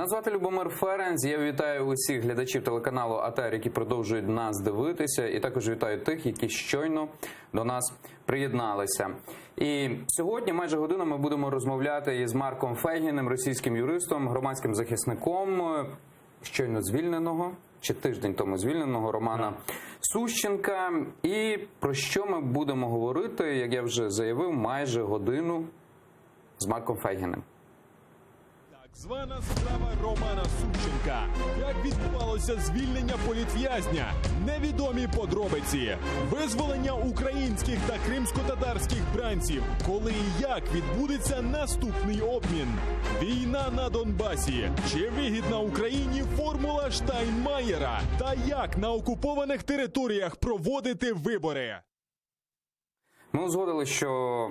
Мене звати Любомир Ференц. Я вітаю усіх глядачів телеканалу АТР, які продовжують нас дивитися, і також вітаю тих, які щойно до нас приєдналися. І сьогодні, майже годину, ми будемо розмовляти із Марком Фейгіним, російським юристом, громадським захисником, щойно звільненого чи тиждень тому звільненого Романа Сущенка. І про що ми будемо говорити, як я вже заявив, майже годину з Марком Фейгіним. Так звана справа Романа Сущенка. Як відбувалося звільнення політв'язня? Невідомі подробиці. Визволення українських та кримськотатарських бранців. Коли і як відбудеться наступний обмін? Війна на Донбасі. Чи вигідна Україні формула Штайнмаєра? Та як на окупованих територіях проводити вибори? Ми узгодили, що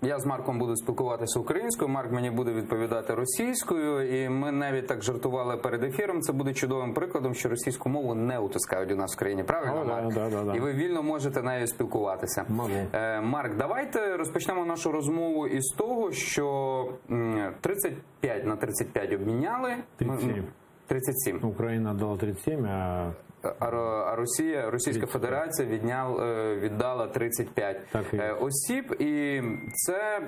я з Марком буду спілкуватися українською, Марк мені буде відповідати російською, і ми навіть так жартували перед ефіром. Це буде чудовим прикладом, що російську мову не утискають у нас в країні. Правильно, О, да, Марк? да, да, да. І ви вільно можете нею спілкуватися. Могу. Марк, давайте розпочнемо нашу розмову із того, що 35 на 35 обміняли. 37. 37. Украина отдала 37, а А Росія, Російська 35. Федерація віддала 35 Так і є. осіб, і це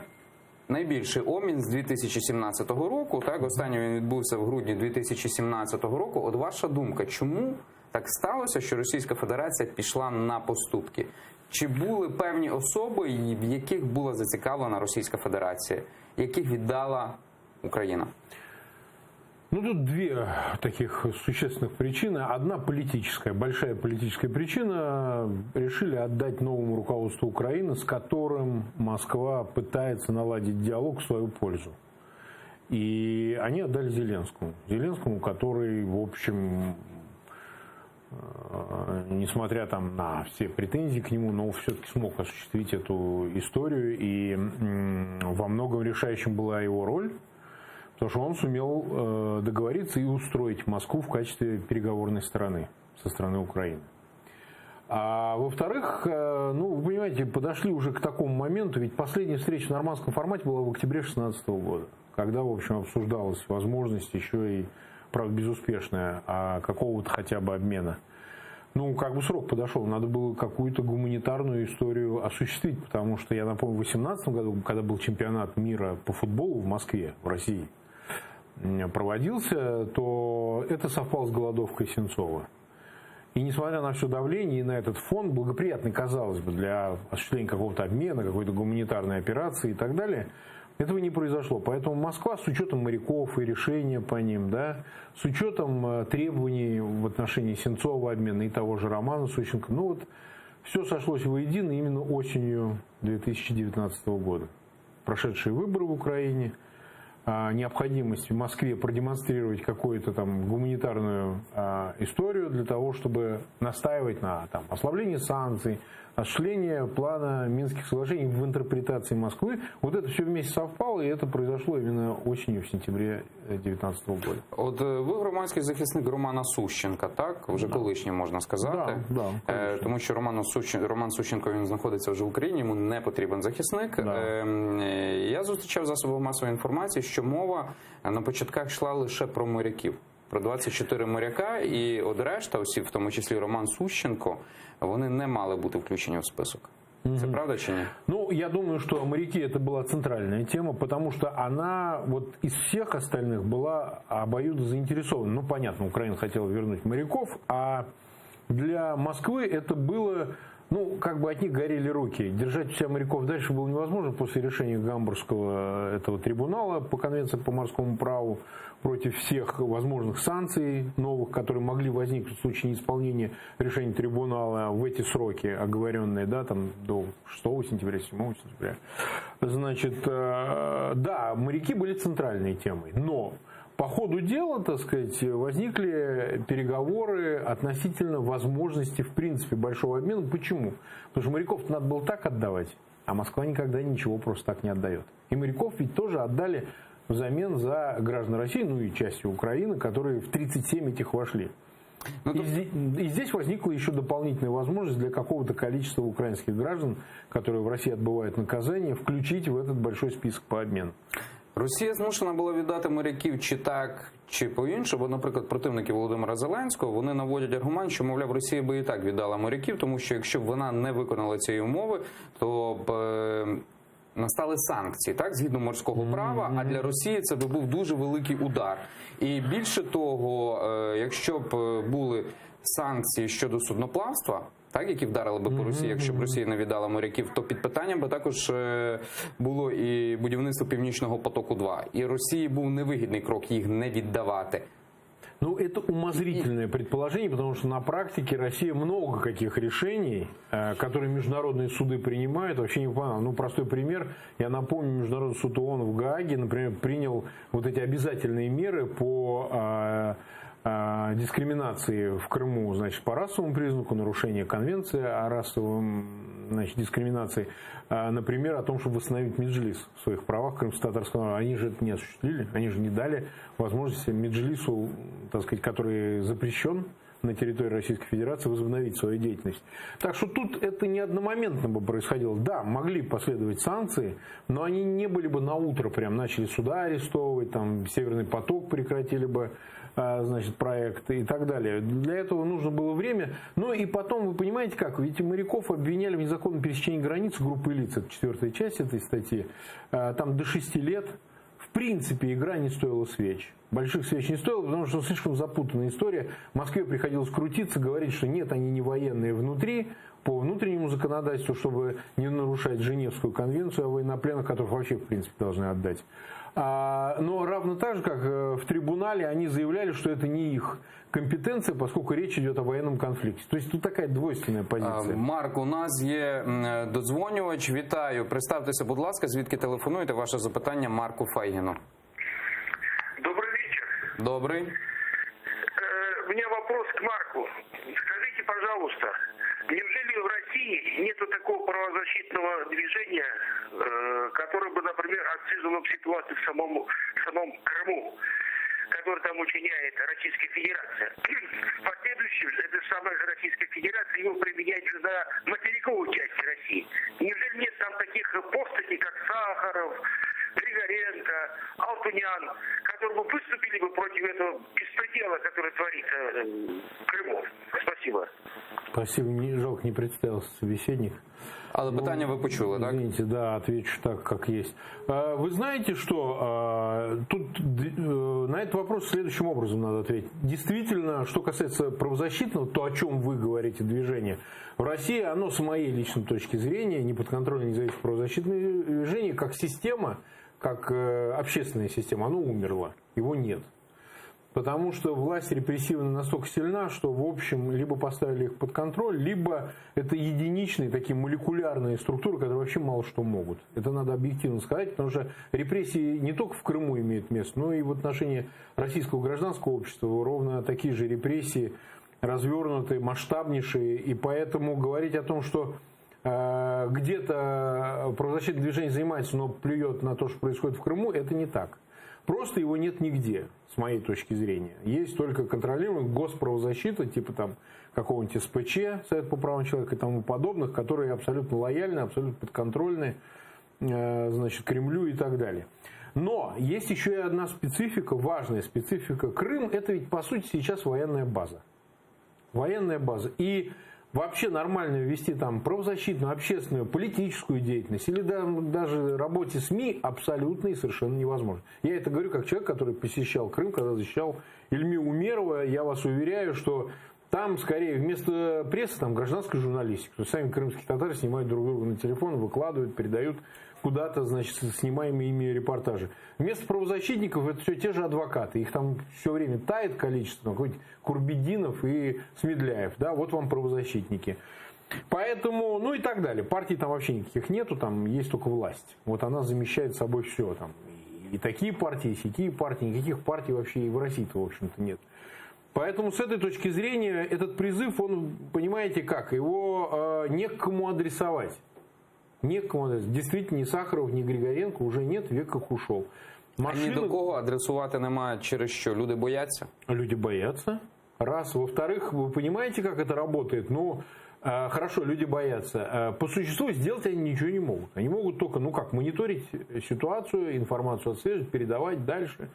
найбільший обмін з 2017 року. Так, останній він відбувся в грудні 2017 року. От ваша думка, чому так сталося, що Російська Федерація пішла на поступки? Чи були певні особи, в яких була зацікавлена Російська Федерація, яких віддала Україна? Тут две таких существенных причины. Одна политическая, большая политическая причина. Решили отдать новому руководству Украины, с которым Москва пытается наладить диалог в свою пользу. И они отдали Зеленскому. Зеленскому, который, несмотря на все претензии к нему, но все-таки смог осуществить эту историю. И во многом решающим была его роль. Потому что он сумел договориться и устроить Москву в качестве переговорной стороны со стороны Украины. А во-вторых, вы понимаете, подошли уже к такому моменту, ведь последняя встреча в нормандском формате была в октябре шестнадцатого года, когда обсуждалась возможность еще и, правда, безуспешная, а какого-то хотя бы обмена. Срок подошел, надо было какую-то гуманитарную историю осуществить, потому что, я напомню, в восемнадцатом году, когда был чемпионат мира по футболу в Москве, в России, проводился, то это совпало с голодовкой Сенцова. И несмотря на все давление и на этот фон, благоприятный, казалось бы, для осуществления какого-то обмена, какой-то гуманитарной операции и так далее, этого не произошло. Поэтому Москва с учетом моряков и решения по ним, да, с учетом требований в отношении Сенцова обмена и того же Романа Сущенко, все сошлось воедино именно осенью 2019 года. Прошедшие выборы в Украине, необходимость в Москве продемонстрировать какую-то гуманитарную историю для того, чтобы настаивать на ослаблении санкций, осуществлении плана Минских соглашений в интерпретации Москвы. Вот это все вместе совпало, и это произошло именно осенью, в сентябре девятнадцатого года. От ви громадський захисник Романа Сущенка, так? Вже Да. колишній, можна сказати. Да, да, колишній. Тому що Роман Сущенко, він знаходиться вже в Україні, йому не потрібен захисник. Да. Я зустрічав засоби масової інформації, що мова на початках йшла лише про моряків. Про 24 моряка, і от решта осіб, в тому числі Роман Сущенко, вони не мали бути включені в список. Це правда чи ні? Я думаю, что моряки это была центральная тема, потому что она из всех остальных была обоюдо заинтересована. Понятно, Украина хотела вернуть моряков, а для Москвы это было, от них горели руки. Держать у себя моряков дальше было невозможно после решения Гамбургского этого трибунала по конвенции по морскому праву против всех возможных санкций новых, которые могли возникнуть в случае неисполнения решения трибунала в эти сроки, оговоренные, да, до 6 сентября, 7 сентября. Да, моряки были центральной темой, но по ходу дела, возникли переговоры относительно возможности, в принципе, большого обмена. Почему? Потому что моряков-то надо было так отдавать, а Москва никогда ничего просто так не отдает. И моряков ведь тоже отдали взамен за граждан России, и части Украины, которые в 37 этих вошли. И здесь возникла еще дополнительная возможность для какого-то количества украинских граждан, которые в России отбывают наказание, включить в этот большой список по обмену. Росія змушена була віддати моряків чи так, чи по-іншому. Бо, наприклад, противники Володимира Зеленського вони наводять аргумент, що мовляв, Росія би і так віддала моряків, тому що якщо б вона не виконала цієї умови, то б. Настали санкції, так згідно морського права. А для Росії це би був дуже великий удар. І більше того, якщо б були санкції щодо судноплавства, так які вдарили би по Росії, якщо б Росія не віддала моряків, то під питанням би також було і будівництво Північного потоку 2 І Росії був невигідний крок їх не віддавати. Ну, это умозрительное предположение, потому что на практике Россия много каких решений, которые международные суды принимают, вообще не выполняла. Ну, простой пример. Я напомню, Международный суд ООН в Гааге, например, принял вот эти обязательные меры по дискриминации в Крыму, значит, по расовому признаку, нарушение конвенции о расовом, значит, дискриминации, например, о том, чтобы восстановить Меджлис в своих правах крымско-татарского народа. Они же это не осуществили, они же не дали возможности Меджлису, так сказать, который запрещен на территории Российской Федерации, возобновить свою деятельность. Так что тут это не одномоментно бы происходило. Да, могли последовать санкции, но они не были бы на утро прям начали суда арестовывать, там Северный поток прекратили бы, значит, проект и так далее. Для этого нужно было время. Ну и потом, вы понимаете как, ведь моряков обвиняли в незаконном пересечении границы группы лиц, это четвертая часть этой статьи, там до 6 лет. В принципе, игра не стоила свеч. Больших свеч не стоило, потому что слишком запутанная история. Москве приходилось крутиться, говорить, что нет, они не военные внутри, по внутреннему законодательству, чтобы не нарушать Женевскую конвенцию о военнопленных, которых вообще, в принципе, должны отдать. Но равно так же, как в трибунале, они заявляли, что это не их компетенция, поскольку речь идет о военном конфликте. То есть тут такая двойственная позиция. Марк, у нас є додзвонювач. Вітаю. Представтеся, будь ласка, звідки телефонуєте? Ваше запитання Марку Фейгіну. Добрый вечер. Добрий. У меня вопрос к Марку. Скажите, пожалуйста, неужели в России нету такого правозащитного движения, которое бы, например, отслеживало ситуацию в самом Крыму, который там учиняет Российская Федерация? В последующем, эта самая же Российская Федерация его применяет же на материковой части России. Неужели нет там таких постатей, как Сахаров, Григоренко, Алтунян, которые бы выступили бы против этого беспредела, который творится в Крыму? Спасибо. Спасибо. Не, жалко, не представился собеседник. Але питання ви почули, так? Извините, да, отвечу так, как есть. Вы знаете, что тут на этот вопрос следующим образом надо ответить. Действительно, что касается правозащитного, то, о чем вы говорите, движение, в России оно, с моей личной точки зрения, не подконтрольное независимое правозащитное движение, как система, как общественная система, оно умерло, его нет. Потому что власть репрессивна настолько сильна, что, в общем, либо поставили их под контроль, либо это единичные такие молекулярные структуры, которые вообще мало что могут. Это надо объективно сказать, потому что репрессии не только в Крыму имеют место, но и в отношении российского гражданского общества ровно такие же репрессии развернутые, масштабнейшие. И поэтому говорить о том, что где-то правозащитное движение занимается, но плюет на то, что происходит в Крыму, это не так. Просто его нет нигде, с моей точки зрения. Есть только контролируемая госправозащита, типа какого-нибудь СПЧ, Совет по правам человека и тому подобных, которые абсолютно лояльны, абсолютно подконтрольны, Кремлю и так далее. Но есть еще и одна специфика, важная специфика. Крым — это ведь, по сути, сейчас военная база. Военная база. И вообще нормально вести там правозащитную, общественную, политическую деятельность или даже работе СМИ абсолютно и совершенно невозможно. Я это говорю как человек, который посещал Крым, когда защищал Ильми Умерова. Я вас уверяю, что там скорее вместо прессы там гражданская журналистика. То есть сами крымские татары снимают друг друга на телефон, выкладывают, передают куда-то, снимаемые ими репортажи. Вместо правозащитников это все те же адвокаты. Их там все время тает количество, какой-нибудь Курбединов и Смедляев. Да, вот вам правозащитники. Поэтому, ну и так далее. Партий там вообще никаких нету, там есть только власть. Вот она замещает собой все. Там и такие партии, и сякие партии, никаких партий вообще и в России-то, в общем-то, нет. Поэтому с этой точки зрения этот призыв, он, понимаете как, его не к кому адресовать. Не к кому адресовать. Действительно, ни Сахаров, ни Григоренко уже нет, век их ушел. А ні Машины до кого адресувати немає, через що? Люди бояться? Люди боятся. Раз. Во-вторых, вы понимаете, как это работает? Хорошо, люди боятся. По существу сделать они ничего не могут. Они могут только, ну как, мониторить ситуацию, информацию отслеживать, передавать дальше.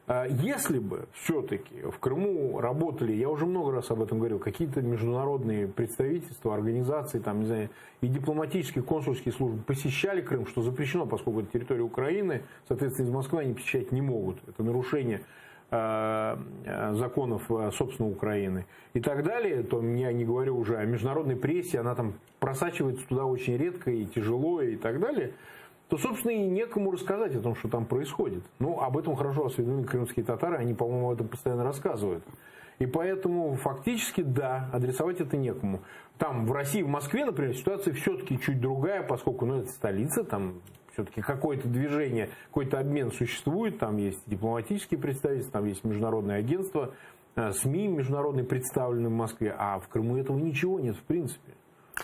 А если бы все-таки в Крыму работали, я уже много раз об этом говорил, какие-то международные представительства, организации, там, не знаю, и дипломатические, консульские службы посещали Крым, что запрещено, поскольку это территория Украины, соответственно, из Москвы они посещать не могут. Это нарушение э, э, законов, э, собственно, Украины и так далее, то я не говорю уже о международной прессе, она там просачивается туда очень редко и тяжело и так далее, то, собственно, и некому рассказать о том, что там происходит. Ну, об этом хорошо осведомлены крымские татары, они, по-моему, об этом постоянно рассказывают. И поэтому фактически, да, адресовать это некому. Там в России, в Москве, например, ситуация все-таки чуть другая, поскольку ну, это столица, там все-таки какое-то движение, какой-то обмен существует, там есть дипломатические представительства, там есть международное агентство, э, СМИ международные представлены в Москве, а в Крыму этого ничего нет в принципе.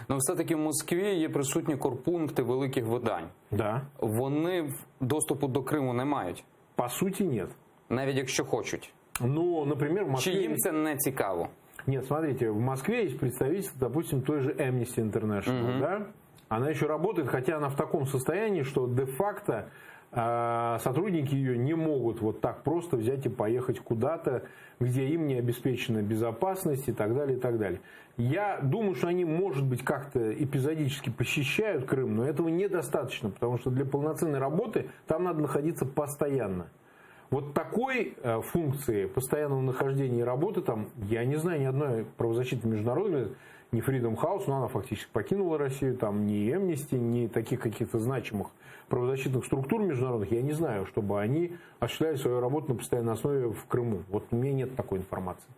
Ну, все-таки в Москві є присутні корпункти великих видань. Да. Вони в- доступу до Криму не мають, По сути нет. навіть якщо хочуть. Ну, например, в Чи Москве... їм це не цікаво? Нет, смотрите, в Москве есть представительство, допустим, той же Amnesty International, да? Она еще работает, хотя она в таком состоянии, что де-факто э, сотрудники ее не могут вот так просто взять и поехать куда-то, где им не обеспечена безопасность и так далее, и так далее. Я думаю, что они, может быть, как-то эпизодически посещают Крым, но этого недостаточно, потому что для полноценной работы там надо находиться постоянно. Вот такой э, функции постоянного нахождения и работы там, я не знаю ни одной правозащитной международной, ни Freedom House, но она фактически покинула Россию, там ни Amnesty, ни таких каких-то значимых правозащитных структур международных, я не знаю, чтобы они осуществляли свою работу на постоянной основе в Крыму. Вот у меня нет такой информации.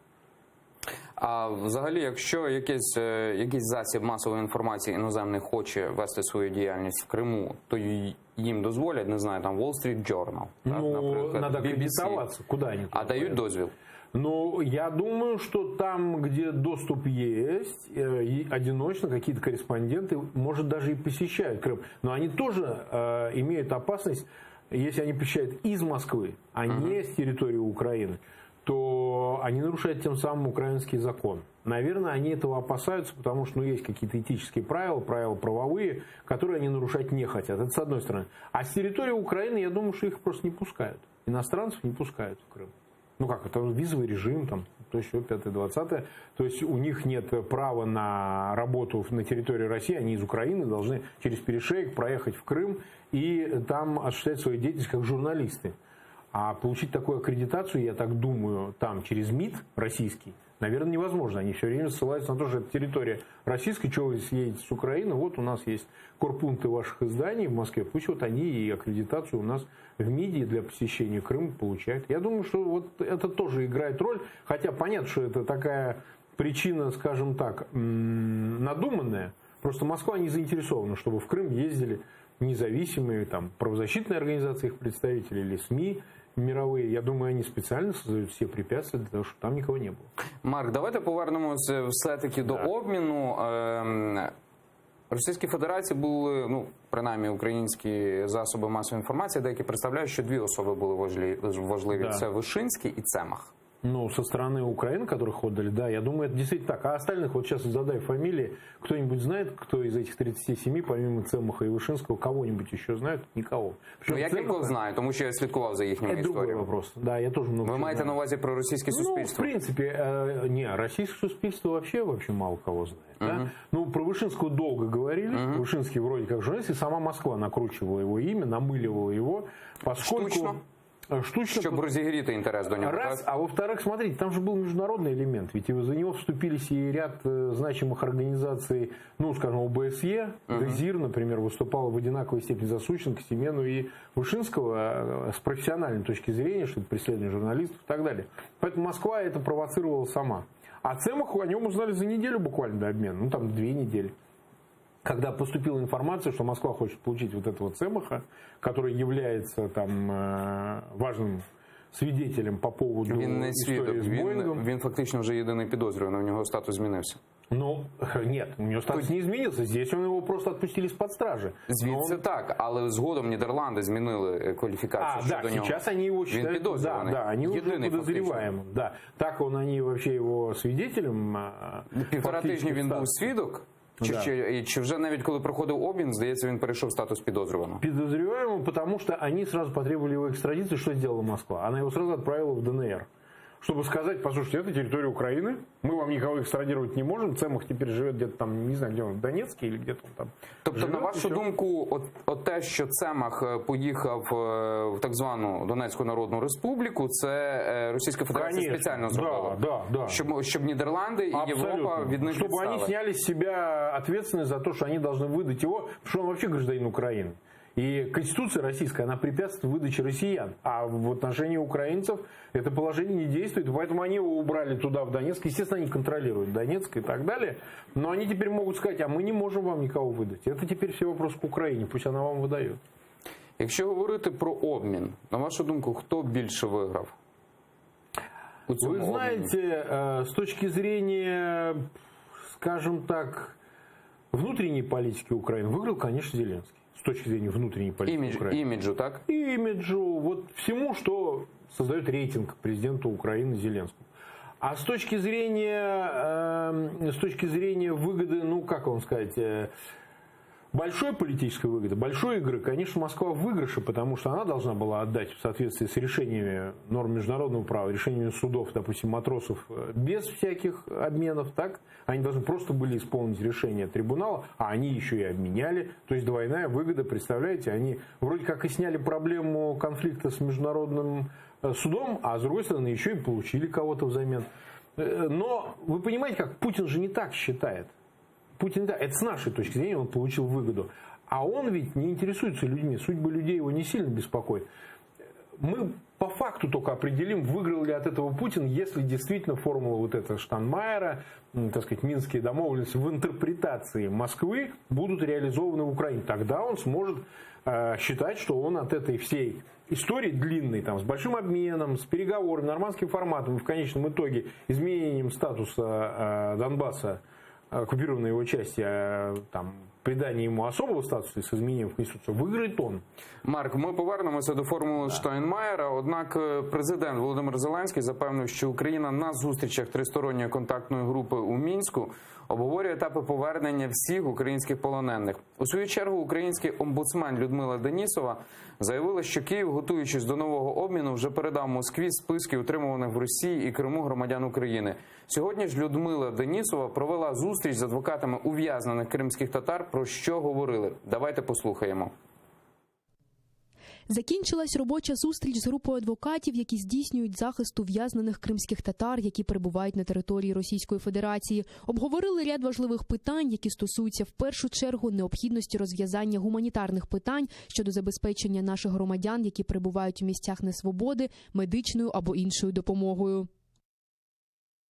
А взагалі, якщо якийсь, е, якийсь засіб масової інформації іноземний хоче вести свою діяльність в Криму, то й- їм дозволять, не знаю, там Wall Street Journal, так, ну, наприклад, надо BBC. аккредитоваться. Куда они? А туда дають поедут? дозвіл. Ну, я думаю, что там, где доступ есть, э, и одиночно какие-то корреспонденты, может, даже и посещают Крым. Но они тоже э, имеют опасность, если они посещают из Москвы, а не с территории Украины, то они нарушают тем самым украинский закон. Наверное, они этого опасаются, потому что ну, есть какие-то этические правила, правила правовые, которые они нарушать не хотят. Это с одной стороны. А с территории Украины, я думаю, что их просто не пускают. Иностранцев не пускают в Крым. Ну как, это визовый режим, там, то еще 5 20 То есть у них нет права на работу на территории России, они из Украины должны через перешеек проехать в Крым и там осуществлять свою деятельность как журналисты. А получить такую аккредитацию, я так думаю, там через МИД российский, наверное, невозможно. Они все время ссылаются на то, что это территория российская, чего вы съедете с Украины, вот у нас есть корпункты ваших изданий в Москве, пусть вот они и аккредитацию у нас в МИДе для посещения Крыма получают. Я думаю, что вот это тоже играет роль, хотя понятно, что это такая причина, скажем так, надуманная. Просто Москва не заинтересована, чтобы в Крым ездили независимые там, правозащитные организации, их представители или СМИ мировые. Я думаю, они специально создают все препятствия для того, чтобы там никого не было. Марк, давайте повернемось все-таки до обміну. Ем, Російській Федерації були, ну принаймні українські засоби масової інформації, деякі представляють, що дві особи були важлі- важливі: Да. це Вишинський і Цемах. Ну, со стороны Украины, которых отдали, да, я думаю, это действительно так. А остальных, вот сейчас задай фамилии, кто-нибудь знает, кто из этих 37, помимо Цемаха и Вышинского, кого-нибудь еще знает? Никого. Причем Ну я Цемаха- кількох знаю, тому що я слідкував за їхніми Это другой історіями. вопрос. Да, я тоже много Ви чего маєте знаю. на увазі про російське Ну, в суспільство? принципе, э, не, российское суспільство вообще, вообще мало кого знает. Да? Ну, про Вышинского долго говорили. Вышинский вроде как журналист, и сама Москва накручивала его имя, намыливала его, поскольку... Штучно? Э, Штучно. Щоб розігріти інтерес до нього. Раз, так? а во-вторых, смотрите, там же был международный элемент, ведь его- за него вступились и ряд э, значимых организаций, ну, скажем, ОБСЕ, ДЕЗИР, например, выступала в одинаковой степени за Сущенко, Семену и Вышинского э, с профессиональной точки зрения, что это преследование журналистов и так далее. Поэтому Москва это провоцировала сама. А Цемаху о нем узнали за неделю буквально до обмена, ну, там, две недели когда поступила информация, что Москва хочет получить вот этого Цемаха, который является там э, важным свидетелем по поводу Він не истории свідок, с він, Боингом. він фактично вже єдиний підозрюваний, у нього статус змінився. Ну, нет, у него статус не изменился. Здесь он его просто отпустили из-под стражи. Но Звідси он- так, але згодом Нідерланди змінили е, кваліфікацію А, да, щодо нього. сейчас они его Він считают... Да, підозрюваний. да, они уже Єдиний фактично. подозреваемым. Да. Так он, они вообще его свидетелем... а, Півтора фактически тижні він стал. був свідок. Чи, Да. чи, чи вже навіть коли проходив обмін, здається, він перейшов в статус підозрюваного? Подозреваемым, потому что они сразу потребовали его экстрадиции. Что сделала Москва? Она его сразу отправила в ДНР. Чтобы сказать, послушайте, это территория Украины, мы вам никого экстрадировать не можем. Цемах теперь живет где-то там, не знаю, где он, в Донецке или где-то он там. Тобто, живет, на и вашу всё. думку, от, от те, що Цемах е, поїхав е, в так звану Донецьку Народну Республіку, це е, Російська Федерація Конечно. спеціально зробила. Да, да, да. Щоб, щоб Нідерланди і Європа від них Чтобы відстали. они сняли с себя ответственность за то, что они должны выдать его, потому что он вообще гражданин Украины. И Конституция российская, она препятствует выдаче россиян. А в отношении украинцев это положение не действует. Поэтому они его убрали туда, в Донецк. Естественно, они контролируют Донецк и так далее. Но они теперь могут сказать, а мы не можем вам никого выдать. Это теперь все вопрос к Украине. Пусть она вам выдает. Якщо говорити про обмін, на вашу думку, хто більше виграв? У цьому Вы обміні? знаете, э, с точки зрения, скажем так, внутренней политики Украины, выиграл, конечно, Зеленский. С точки зрения внутренней политики Імідж, Украины. іміджу, так? Имиджу, вот всему, что создает рейтинг президенту Украины Зеленскому. А с точки зрения, э, с точки зрения выгоды, ну, как вам сказать, э, большой политической выгоды, большой игры, конечно, Москва в выигрыше, потому что она должна была отдать в соответствии с решениями норм международного права, решениями судов, допустим, матросов, э, без всяких обменов, так? Они должны просто были исполнить решение трибунала, а они еще и обменяли. То есть двойная выгода, представляете, они вроде как и сняли проблему конфликта с международным э, судом, а с другой стороны еще и получили кого-то взамен. Э, Но вы понимаете, как Путин же не так считает. Путин, да, это с нашей точки зрения он получил выгоду. А он ведь не интересуется людьми, судьбы людей его не сильно беспокоит. Мы по факту только определим, выиграл ли от этого Путин, если действительно формула вот эта Штайнмайера, м, так сказать, Минские домовленности в интерпретации Москвы будут реализованы в Украине. Тогда он сможет э, считать, что он от этой всей истории длинной, там, с большим обменом, с переговорами, нормандским форматом и в конечном итоге изменением статуса э, Донбасса, оккупированной его части, э, там, придание ему особого статуса с изменением в Конституцию, выиграет он. Марк, ми повернемося до формули Штайнмаєра. Однак е, президент Володимир Зеленський запевнив, що Україна на зустрічах тристоронньої контактної групи у Мінську обговорює етапи повернення всіх українських полонених. У свою чергу український омбудсмен Людмила Денісова заявила, що Київ, готуючись до нового обміну, вже передав Москві списки утримуваних в Росії і Криму громадян України. Сьогодні ж Людмила Денісова провела зустріч з адвокатами ув'язнених кримських татар. Про що говорили? Давайте послухаємо. Закінчилась робоча зустріч з групою адвокатів, які здійснюють захист ув'язнених кримських татар, які перебувають на території Російської Федерації. Обговорили ряд важливих питань, які стосуються в першу чергу необхідності розв'язання гуманітарних питань щодо забезпечення наших громадян, які перебувають у місцях несвободи, медичною або іншою допомогою.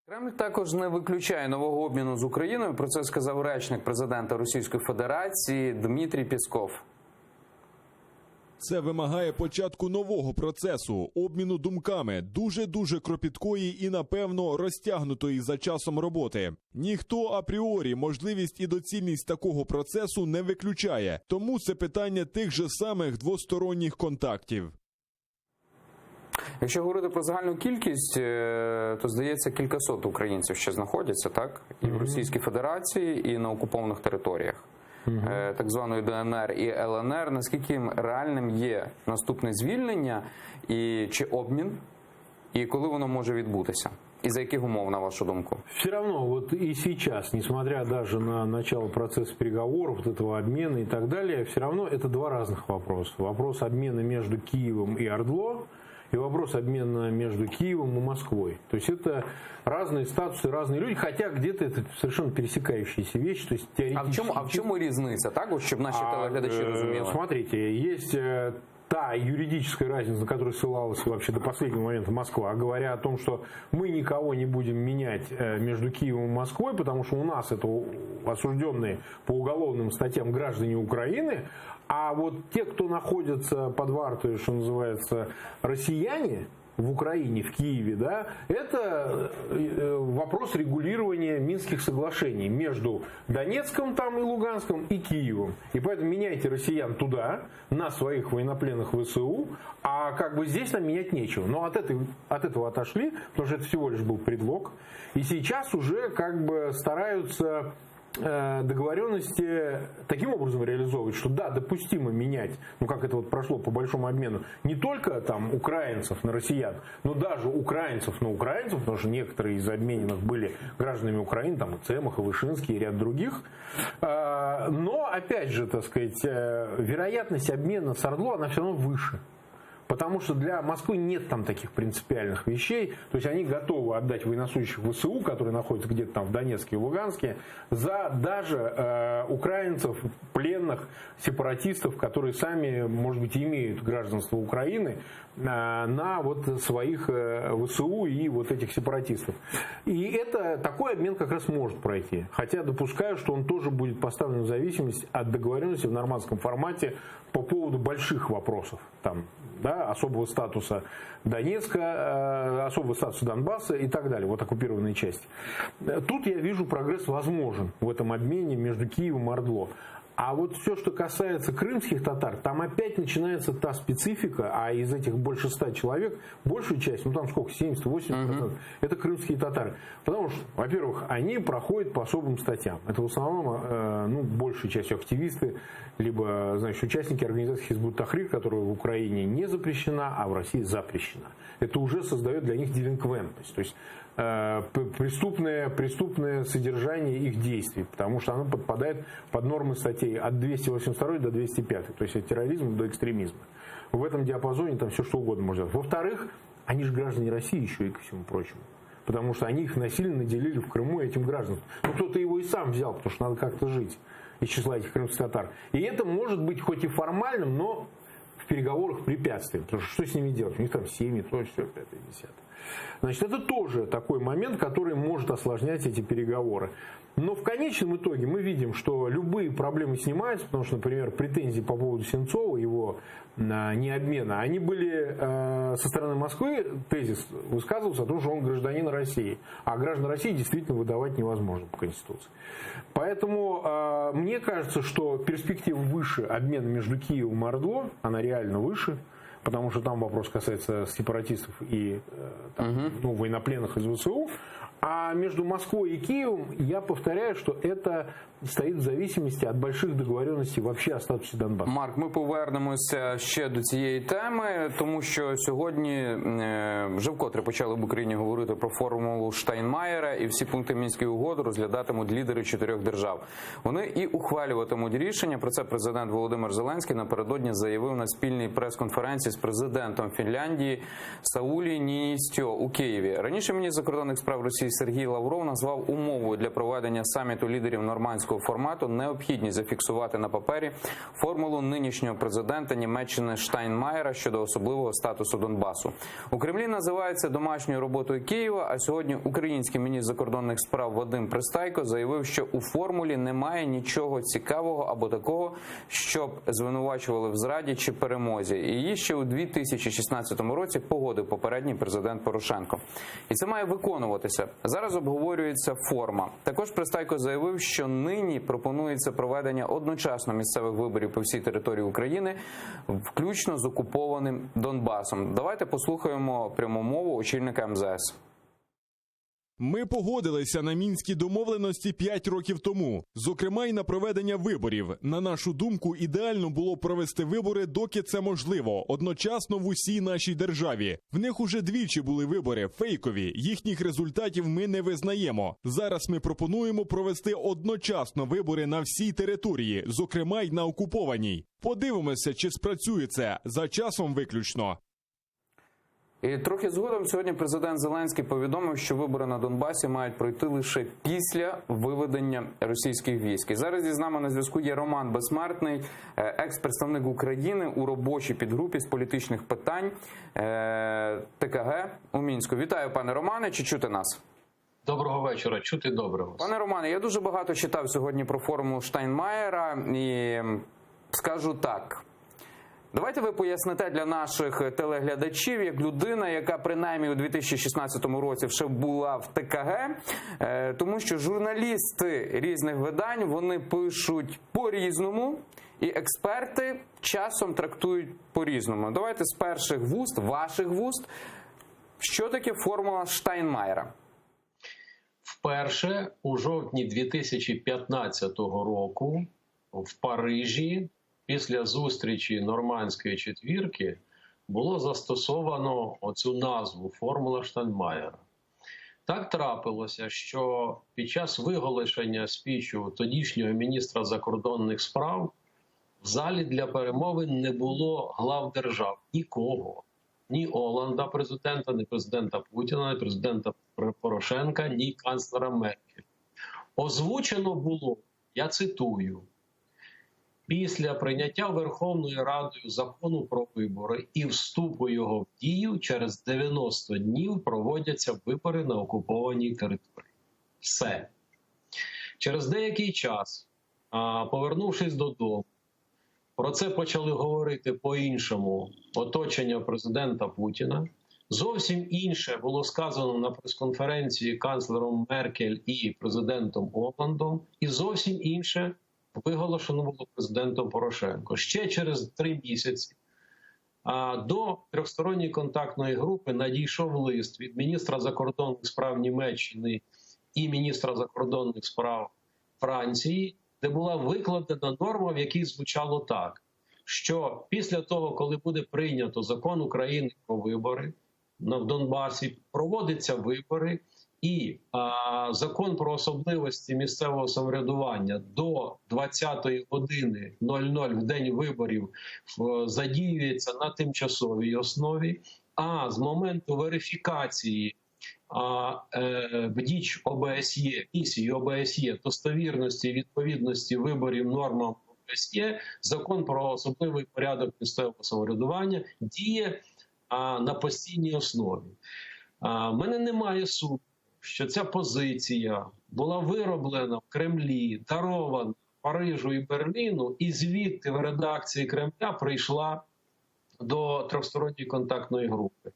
Кремль також не виключає нового обміну з Україною. Про це сказав речник президента Російської Федерації Дмитрій Пєсков. Це вимагає початку нового процесу, обміну думками, дуже дуже кропіткої і, напевно, розтягнутої за часом роботи. Ніхто апріорі можливість і доцільність такого процесу не виключає, тому це питання тих же самих двосторонніх контактів. Якщо говорити про загальну кількість, е, то здається, кількасот українців ще знаходяться, так і в Російській Федерації, і на окупованих територіях е, так званої ДНР і ЛНР. Наскільки реальним є наступне звільнення і чи обмін, і коли воно може відбутися, і за яких умов, на вашу думку? Все равно, вот и сейчас, несмотря даже на начало процесса переговоров, вот этого обмена и так далее, все равно это два разных вопроса. Вопрос обмена между Киевом и Ордло и вопрос обмена между Киевом и Москвой. То есть это разные статусы, разные люди, хотя где-то это совершенно пересекающиеся вещи. То есть А в чому, а в чому різниця? Так, от щоб наші А, телеглядачі э, розуміли? Смотрите, есть э, та юридическая разница, на которую ссылалась вообще до последнего момента Москва, говоря о том, что мы никого не будем менять э, между Киевом и Москвой, потому что у нас это осужденные по уголовным статьям граждане Украины, а вот те, кто находится под вартой, что называется, россияне, в Украине, в Киеве, да, это э, вопрос регулирования Минских соглашений между Донецком там и Луганском и Киевом. И поэтому меняйте россиян туда, на своих военнопленных ВСУ, а как бы здесь нам менять нечего. Но от, этой, от этого отошли, потому что это всего лишь был предлог. И сейчас уже как бы стараются... э, договоренности таким образом реализовывать, что да, допустимо менять, ну как это вот прошло по большому обмену, не только там украинцев на россиян, но даже украинцев на украинцев, потому что некоторые из обмененных были гражданами Украины, там и Цемах, и Вышинский, и ряд других. Э, но, опять же, так сказать, э, вероятность обмена с Ордло, она все равно выше. Потому что для Москвы нет там таких принципиальных вещей. То есть они готовы отдать военнослужащих ВСУ, которые находятся где-то там в Донецке и Луганске, за даже э, украинцев, пленных, сепаратистов, которые сами, может быть, имеют гражданство Украины, э, на вот своих э, ВСУ и вот этих сепаратистов. И это, такой обмен как раз может пройти. Хотя допускаю, что он тоже будет поставлен в зависимость от договоренности в нормандском формате по поводу больших вопросов. Там, да, особого статуса Донецка, э, особого статуса Донбасса и так далее, вот оккупированные части. Тут я вижу прогресс возможен в этом обмене между Киевом и Ордло. А вот все, что касается крымских татар, там опять начинается та специфика, а из этих больше 100 человек, большую часть, ну там сколько, 70-80%, угу. это крымские татары. Потому что, во-первых, они проходят по особым статьям. Это в основном, э, ну, большей частью активисты, либо, значит, участники организации Хизбут Тахрир, которая в Украине не запрещена, а в России запрещена. Это уже создает для них делинквентность. То есть Э, преступное, преступное содержание их действий, потому что оно подпадает под нормы статей от 282 до 205, то есть от терроризма до экстремизма. В этом диапазоне там все что угодно можно делать. Во-вторых, они же граждане России еще и ко всему прочему. Потому что они их насильно наделили в Крыму этим гражданством. Ну, кто-то его и сам взял, потому что надо как-то жить из числа этих крымских татар. И это может быть хоть и формальным, но в переговорах препятствием. Потому что что с ними делать? У них там семьи, то, все, пятое, десятое. Значит, это тоже такой момент, который может осложнять эти переговоры. Но в конечном итоге мы видим, что любые проблемы снимаются, потому что, например, претензии по поводу Сенцова, его а, необмена, они были э, со стороны Москвы, тезис высказывался о том, что он гражданин России. А граждан России действительно выдавать невозможно по Конституции. Поэтому э, мне кажется, что перспектива выше обмена между Киевом и Ордло, она реально выше потому что там вопрос касается сепаратистов и э, там, угу. ну, военнопленных из ВСУ. А между Москвой и Киевом, я повторяю, что это стоит в зависимости от больших договоренностей вообще о статусе Донбасса. Марк, ми повернемося ще до цієї теми, тому що сьогодні е, вже вкотре почали в Україні говорити про формулу Штайнмаєра, і всі пункти мінської угоди розглядатимуть лідери чотирьох держав. Вони і ухвалюватимуть рішення. Про це президент Володимир Зеленський напередодні заявив на спільній прес-конференції з президентом Фінляндії Саулі Ніністьо у Києві. Раніше міністр закордонних справ Росії Сергій Лавров назвав умовою для проведення саміту лідерів нормандського формату необхідність зафіксувати на папері формулу нинішнього президента Німеччини Штайнмаєра щодо особливого статусу Донбасу. У Кремлі називається домашньою роботою Києва. А сьогодні український міністр закордонних справ Вадим Пристайко заявив, що у формулі немає нічого цікавого або такого, щоб звинувачували в зраді чи перемозі. Її ще у 2016 році погодив попередній президент Порошенко, і це має виконуватися. Зараз обговорюється форма. Також Пристайко заявив, що нині пропонується проведення одночасно місцевих виборів по всій території України, включно з окупованим Донбасом. Давайте послухаємо пряму мову очільника МЗС. Ми погодилися на мінські домовленості 5 років тому, зокрема й на проведення виборів. На нашу думку, ідеально було провести вибори, доки це можливо, одночасно в усій нашій державі. В них уже двічі були вибори фейкові. Їхніх результатів ми не визнаємо. Зараз ми пропонуємо провести одночасно вибори на всій території, зокрема й на окупованій. Подивимося, чи спрацює це за часом виключно. І трохи згодом сьогодні президент Зеленський повідомив, що вибори на Донбасі мають пройти лише після виведення російських військ. І зараз зі нами на зв'язку є Роман Безсмертний, е, екс-представник України у робочій підгрупі з політичних питань е, ТКГ у Мінську. Вітаю, пане Романе. Чи чути нас? Доброго вечора. Чути добре вас. Пане Романе, я дуже багато читав сьогодні про формулу Штайнмаєра і скажу так. Давайте ви поясните для наших телеглядачів, як людина, яка принаймні у 2016 році вже була в ТКГ, е, тому що журналісти різних видань вони пишуть по-різному, і експерти часом трактують по-різному. Давайте з перших вуст, ваших вуст, що таке формула Штайнмаєра? Вперше у жовтні 2015 року в Парижі після зустрічі нормандської четвірки було застосовано оцю назву Формула Штайнмаєра. Так трапилося, що під час виголошення спічу тодішнього міністра закордонних справ в залі для перемовин не було глав держав нікого. Ні Оланда, президента, ні президента Путіна, ні президента Порошенка, ні канцлера Меркель. Озвучено було, я цитую, після прийняття Верховною Радою закону про вибори і вступу його в дію через 90 днів проводяться вибори на окупованій території. Все. Через деякий час, повернувшись додому, про це почали говорити по-іншому оточення президента Путіна. Зовсім інше було сказано на прес-конференції канцлером Меркель і президентом Оландом, і зовсім інше виголошено було президентом Порошенко. Ще через три місяці до трьохсторонньої контактної групи надійшов лист від міністра закордонних справ Німеччини і міністра закордонних справ Франції, де була викладена норма, в якій звучало так, що після того, коли буде прийнято закон України про вибори на в Донбасі, проводяться вибори, і а, закон про особливості місцевого самоврядування до 20 години 00 в день виборів задіюється на тимчасовій основі. А з моменту верифікації а, е, БДІЧ ОБСЄ, місії ОБСЄ, достовірності і відповідності виборів нормам ОБСЄ, закон про особливий порядок місцевого самоврядування діє а, на постійній основі. А, мене немає сумніву, що ця позиція була вироблена в Кремлі, дарована Парижу і Берліну, і звідти в редакції Кремля прийшла до трьохсторонньої контактної групи.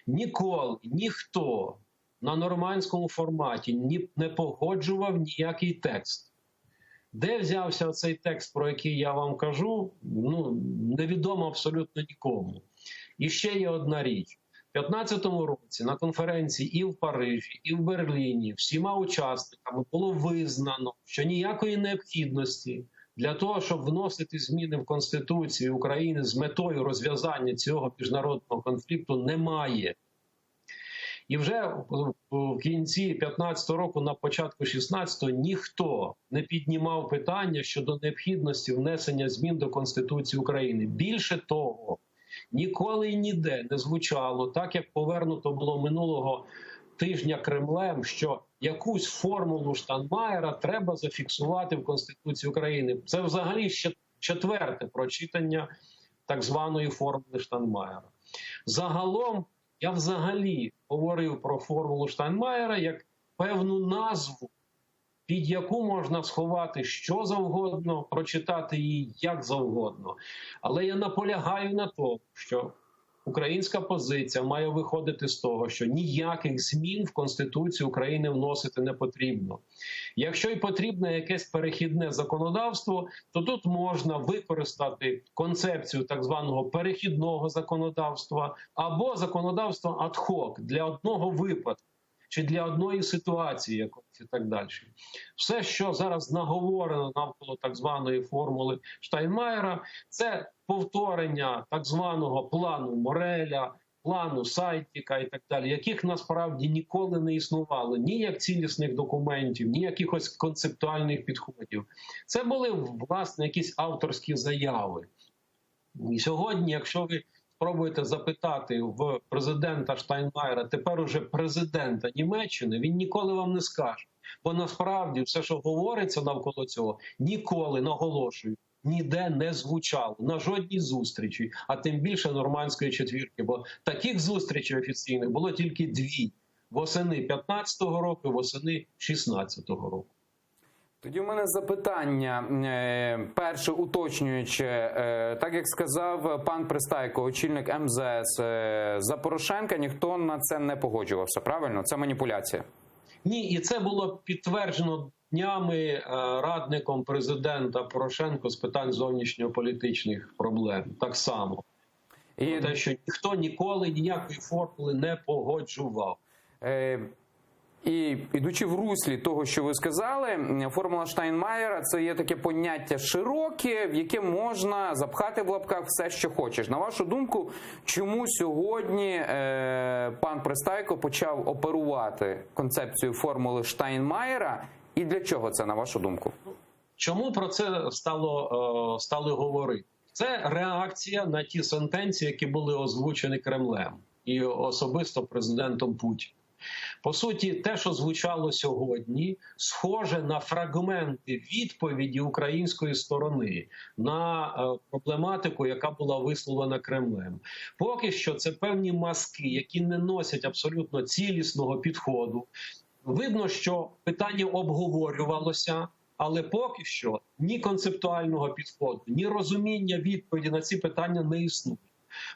Ніколи ніхто на нормандському форматі ні, не погоджував ніякий текст. Де взявся цей текст, про який я вам кажу, ну невідомо абсолютно нікому. І ще є одна річ. У 2015 році на конференції і в Парижі, і в Берліні всіма учасниками було визнано, що ніякої необхідності для того, щоб вносити зміни в Конституцію України з метою розв'язання цього міжнародного конфлікту, немає. І вже в кінці 15-го року, на початку 16-го, ніхто не піднімав питання щодо необхідності внесення змін до Конституції України. Більше того, ніколи і ніде не звучало, так як повернуто було минулого тижня Кремлем, що якусь формулу Штайнмаєра треба зафіксувати в Конституції України. Це взагалі ще четверте прочитання так званої формули Штайнмаєра. Загалом, я взагалі говорив про формулу Штайнмаєра як певну назву, під яку можна сховати що завгодно, прочитати її як завгодно. Але я наполягаю на тому, що українська позиція має виходити з того, що ніяких змін в Конституцію України вносити не потрібно. Якщо й потрібне якесь перехідне законодавство, то тут можна використати концепцію так званого перехідного законодавства або законодавство ad hoc для одного випадку чи для одної ситуації якоїсь і так далі. Все, що зараз наговорено навколо так званої формули Штайнмаєра, це повторення так званого плану Мореля, плану Сайдіка і так далі, яких насправді ніколи не існувало ні як цілісних документів, ні якихось концептуальних підходів. Це були власне якісь авторські заяви. І сьогодні, якщо ви спробуєте запитати в президента Штайнмаєра, тепер уже президента Німеччини, він ніколи вам не скаже. Бо насправді все, що говориться навколо цього, ніколи, наголошую, ніде не звучало на жодній зустрічі, а тим більше нормандської четвірки. Бо таких зустрічей офіційних було тільки дві: восени 15-го року, восени 16-го року. Тоді у мене запитання, е, перше уточнююче, е, так як сказав пан Пристайко, очільник МЗС, е, за Порошенка ніхто на це не погоджувався. Правильно? Це маніпуляція. Ні, і це було підтверджено днями радником президента Порошенко з питань зовнішньополітичних проблем. Так само. І Те, що ніхто ніколи ніякої формули не погоджував. Е, І ідучи в руслі того, що ви сказали, формула Штайнмаєра це є таке поняття широке, в яке можна запхати в лапках все, що хочеш. На вашу думку, чому сьогодні е, пан Пристайко почав оперувати концепцію формули Штайнмаєра, і для чого це, на вашу думку? Чому про це стало, е, стали говорити? Це реакція на ті сентенції, які були озвучені Кремлем і особисто президентом Путіним. По суті, те, що звучало сьогодні, схоже на фрагменти відповіді української сторони на е, проблематику, яка була висловлена Кремлем. Поки що це певні маски, які не носять абсолютно цілісного підходу. Видно, що питання обговорювалося, але поки що ні концептуального підходу, ні розуміння відповіді на ці питання не існує.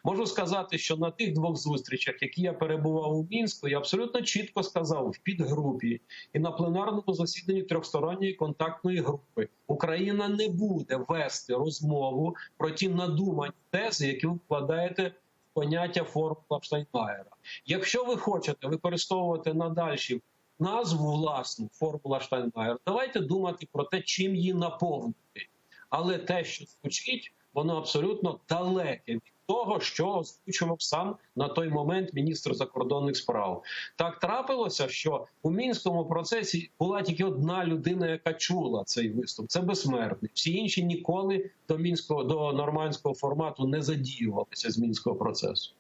Можу сказати, що на тих двох зустрічах, які я перебував у Мінську, я абсолютно чітко сказав в підгрупі і на пленарному засіданні трьохсторонньої контактної групи Україна не буде вести розмову про ті надумані тези, які ви вкладаєте в поняття формула Штайнмаєра. Якщо ви хочете використовувати надальші назву власну формула Штайнмаєра, давайте думати про те, чим її наповнити. Але те, що звучить, воно абсолютно далеке від того, що озвучував сам на той момент міністр закордонних справ. Так трапилося, що у мінському процесі була тільки одна людина, яка чула цей виступ. Це безсмертний. Всі інші ніколи до мінського до нормандського формату не задіювалися з мінського процесу.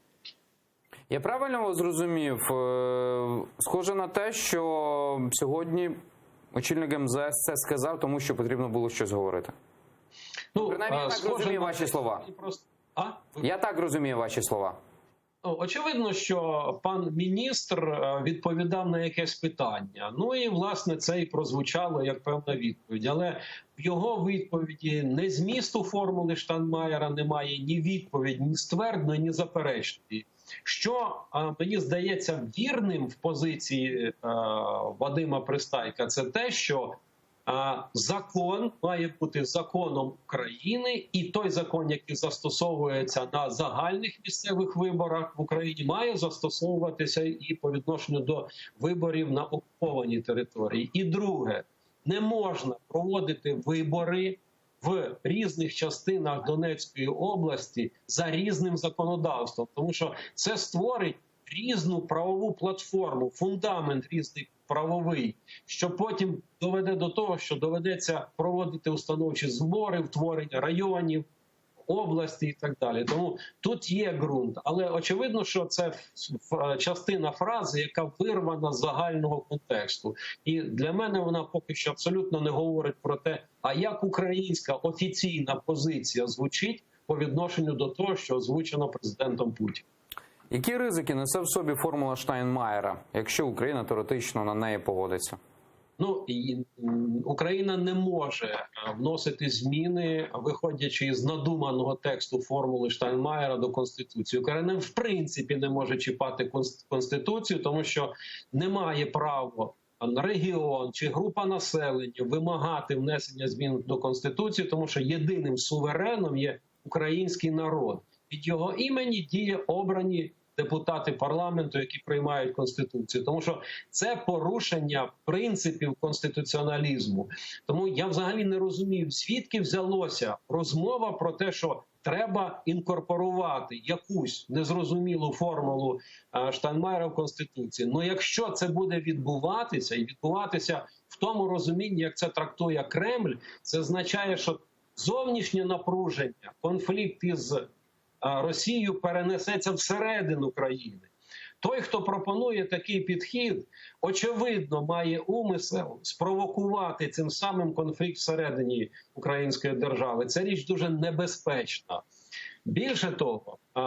Я правильно зрозумів? Е, Схоже на те, що сьогодні очільник МЗС це сказав, тому що потрібно було щось говорити. Ну, Принаймні, я е, так схоже розумію на ваші те, слова. що Просто... А? Я так розумію ваші слова. Ну, Очевидно, що пан міністр е, відповідав на якесь питання. Ну і власне це і прозвучало як певна відповідь. Але в його відповіді не змісту формули Штанмаєра немає ні відповіді, ні ствердної, ні заперечної. Що е, мені здається вірним в позиції е, Вадима Пристайка, це те, що а, Закон має бути законом України, і той закон, який застосовується на загальних місцевих виборах в Україні, має застосовуватися і по відношенню до виборів на окупованій території. І друге, не можна проводити вибори в різних частинах Донецької області за різним законодавством, тому що це створить різну правову платформу, фундамент різний правовий, що потім доведе до того, що доведеться проводити установчі збори, утворення районів, області і так далі. Тому тут є ґрунт, але очевидно, що це ф- частина фрази, яка вирвана з загального контексту. І для мене вона поки що абсолютно не говорить про те, а як українська офіційна позиція звучить по відношенню до того, що озвучено президентом Путіним. Які ризики несе в собі формула Штайнмаєра, якщо Україна теоретично на неї погодиться? Ну і, м, Україна не може е, вносити зміни, виходячи із надуманого тексту формули Штайнмаєра до конституції. Україна в принципі не може чіпати конс- конституцію, тому що немає права регіон чи група населення вимагати внесення змін до конституції, тому що єдиним сувереном є український народ. Від його імені діє обрані депутати парламенту, які приймають конституцію, тому що це порушення принципів конституціоналізму. Тому я взагалі не розумію, звідки взялося розмова про те, що треба інкорпорувати якусь незрозумілу формулу е, Штайнмайера в конституції. Ну якщо це буде відбуватися і відбуватися в тому розумінні, як це трактує Кремль, це означає, що зовнішнє напруження, конфлікт із е, Росією перенесеться всередину країни. Той, хто пропонує такий підхід, очевидно, має умисел спровокувати цим самим конфлікт всередині української держави. Це річ дуже небезпечна. Більше того, а,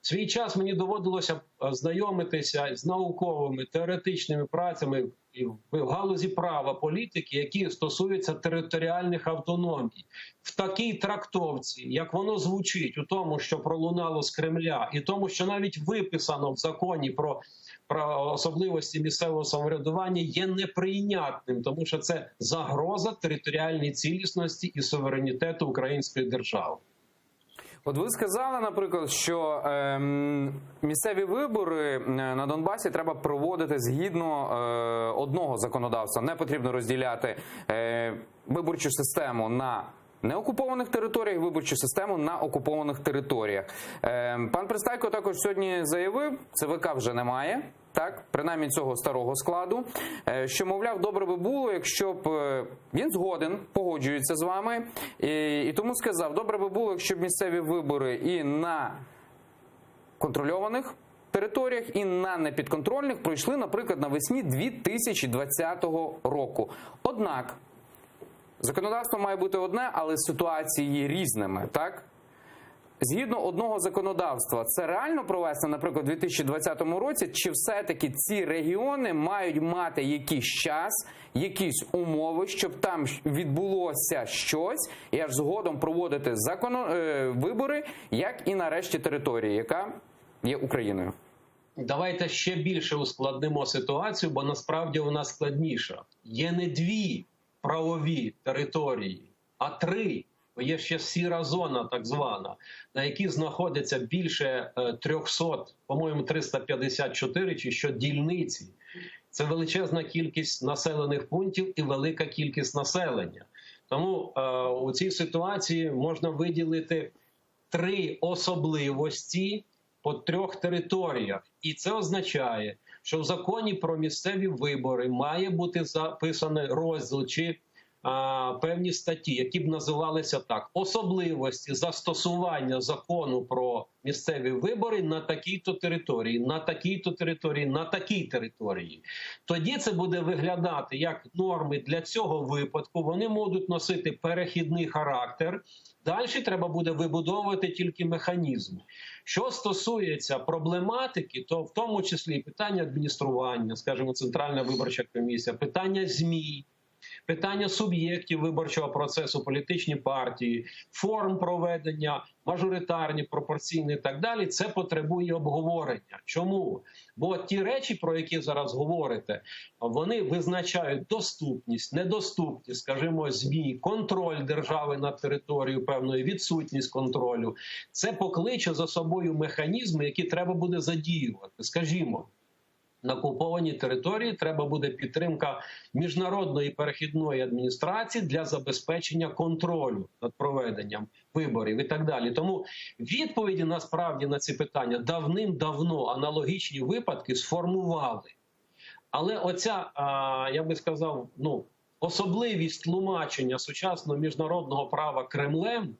в свій час мені доводилося е, знайомитися з науковими теоретичними працями і в галузі права політики, які стосуються територіальних автономій. В такій трактовці, як воно звучить у тому, що пролунало з Кремля, і тому, що навіть виписано в законі про, про особливості місцевого самоврядування, є неприйнятним, тому що це загроза територіальній цілісності і суверенітету української держави. От ви сказали, наприклад, що ем, місцеві вибори е, на Донбасі треба проводити згідно е, одного законодавства. Не потрібно розділяти е, виборчу систему на неокупованих територіях, виборчу систему на окупованих територіях. Е, пан Пристайко також сьогодні заявив, ЦВК вже немає. Так, принаймні цього старого складу, е, що мовляв, добре би було, якщо б е, він згоден, погоджується з вами, і, і тому сказав, добре би було, якщо б місцеві вибори і на контрольованих територіях, і на непідконтрольних пройшли, наприклад, навесні 2020 року. Однак законодавство має бути одне, але ситуації різними, так? Згідно одного законодавства, це реально провести, наприклад, у 2020 році, чи все-таки ці регіони мають мати якийсь час, якісь умови, щоб там відбулося щось, і аж згодом проводити законо... е, вибори, як і нарешті території, яка є Україною? Давайте ще більше ускладнимо ситуацію, бо насправді вона складніша. Є не дві правові території, а три. Бо Є ще сіра зона, так звана, на якій знаходиться більше е, 300, по-моєму, 354 чи що дільниці. Це величезна кількість населених пунктів і велика кількість населення. Тому е, у цій ситуації можна виділити три особливості по трьох територіях, і це означає, що в законі про місцеві вибори має бути записаний розділ чи а, певні статті, які б називалися так: особливості застосування закону про місцеві вибори на такій-то території, на такій-то території, на такій території. Тоді це буде виглядати як норми для цього випадку. Вони можуть носити перехідний характер. Далі треба буде вибудовувати тільки механізм. Що стосується проблематики, то в тому числі і питання адміністрування, скажімо, Центральна виборча комісія, питання ЗМІ, питання суб'єктів виборчого процесу, політичні партії, форм проведення, мажоритарні, пропорційні і так далі, це потребує обговорення. Чому? Бо ті речі, про які зараз говорите, вони визначають доступність, недоступність, скажімо, ЗМІ, контроль держави над територією певної, відсутність контролю. Це покличе за собою механізми, які треба буде задіювати. Скажімо, на окупованій території треба буде підтримка міжнародної перехідної адміністрації для забезпечення контролю над проведенням виборів і так далі. Тому відповіді насправді на ці питання давним-давно аналогічні випадки сформували. Але оця, а, я би сказав, ну особливість тлумачення сучасного міжнародного права Кремлем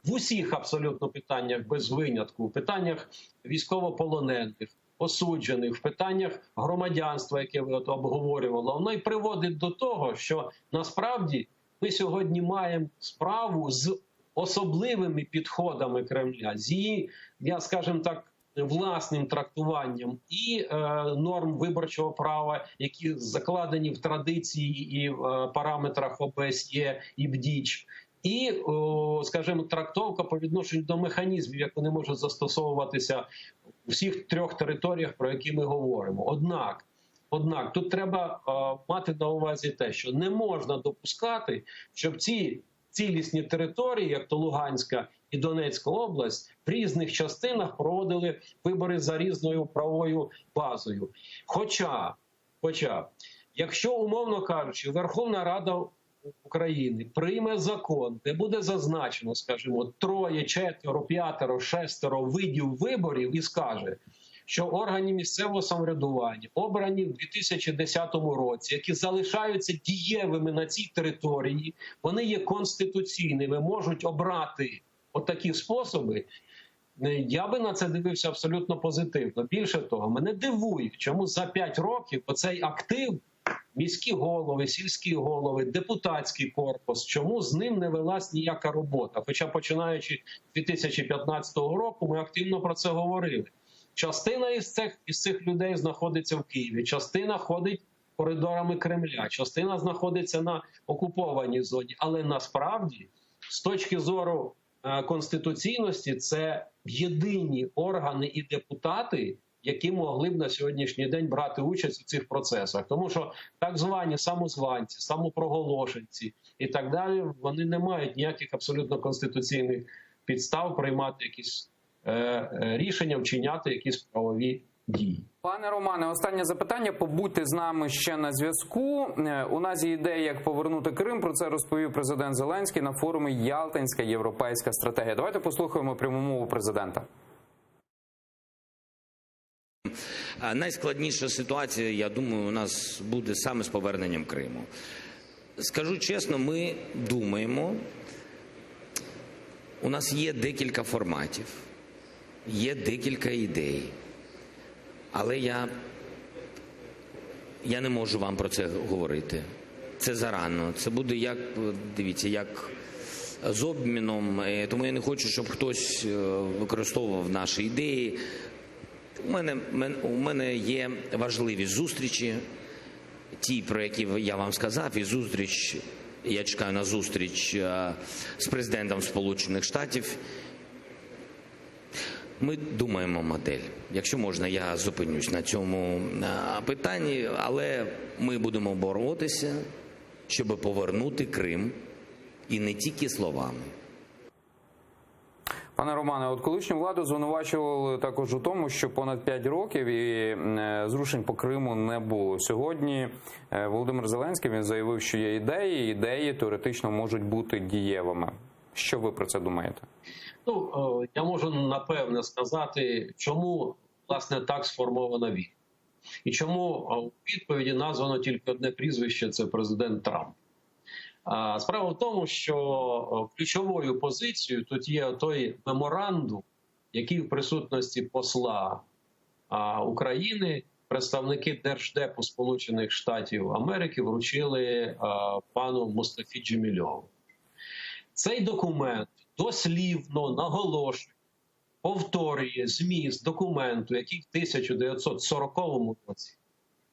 в усіх абсолютно питаннях без винятку, в питаннях військовополонених, осуджених, в питаннях громадянства, яке ви от обговорювали, воно й приводить до того, що насправді ми сьогодні маємо справу з особливими підходами Кремля, з її, я скажімо так, власним трактуванням і е, норм виборчого права, які закладені в традиції і в е, параметрах ОБСЄ і БДІЧ, і, о, скажімо, трактовка по відношенню до механізмів, як вони можуть застосовуватися у всіх трьох територіях, про які ми говоримо. Однак, однак, тут треба е, мати на увазі те, що не можна допускати, щоб ці цілісні території, як то Луганська і Донецька область, в різних частинах проводили вибори за різною правовою базою. Хоча, хоча, якщо умовно кажучи, Верховна Рада України прийме закон, де буде зазначено, скажімо, троє, четверо, п'ятеро, шестеро видів виборів, і скаже, що органи місцевого самоврядування обрані в 2010 році, які залишаються дієвими на цій території, вони є конституційними, можуть обрати отакі способи. Е, Я би на це дивився абсолютно позитивно. Більше того, мене дивує, чому за 5 років оцей актив, міські голови, сільські голови, депутатський корпус, чому з ним не велась ніяка робота? Хоча починаючи з 2015 року, ми активно про це говорили. Частина із цих, із цих людей знаходиться в Києві, частина ходить коридорами Кремля, частина знаходиться на окупованій зоні. Але насправді, з точки зору е, конституційності, це єдині органи і депутати, які могли б на сьогоднішній день брати участь у цих процесах, тому що так звані самозванці, самопроголошенці і так далі, вони не мають ніяких абсолютно конституційних. підстав приймати якісь рішення, вчиняти якісь правові дії. Пане Романе, останнє запитання. Побудьте з нами ще на зв'язку. У нас є ідея, як повернути Крим. Про це розповів президент Зеленський на форумі Ялтинська європейська стратегія. Давайте послухаємо пряму мову президента. Найскладніша ситуація, я думаю, у нас буде саме з поверненням Криму. Скажу чесно, ми думаємо, у нас є декілька форматів, є декілька ідей, але я, я не можу вам про це говорити. Це зарано. Це буде як, дивіться, як з обміном, тому я не хочу, щоб хтось використовував наші ідеї. У мене, у мене є важливі зустрічі, ті, про які я вам сказав, і зустріч, я чекаю на зустріч з президентом Сполучених Штатів. Ми думаємо модель. Якщо можна, я зупинюсь на цьому питанні, але ми будемо боротися, щоб повернути Крим і не тільки словами. Пане Романе, от колишню владу звинувачували також у тому, що понад 5 років і зрушень по Криму не було. Сьогодні Володимир Зеленський він заявив, що є ідеї, ідеї теоретично можуть бути дієвими. Що ви про це думаєте? Ну я можу напевне сказати, чому власне так сформована війна. І чому у відповіді названо тільки одне прізвище це президент Трамп. Справа в тому, що ключовою позицією тут є той меморандум, який в присутності посла України представники Держдепу Сполучених Штатів Америки вручили пану Мустафі Джемільову. Цей документ дослівно наголошує, повторює зміст документу, який в 1940 році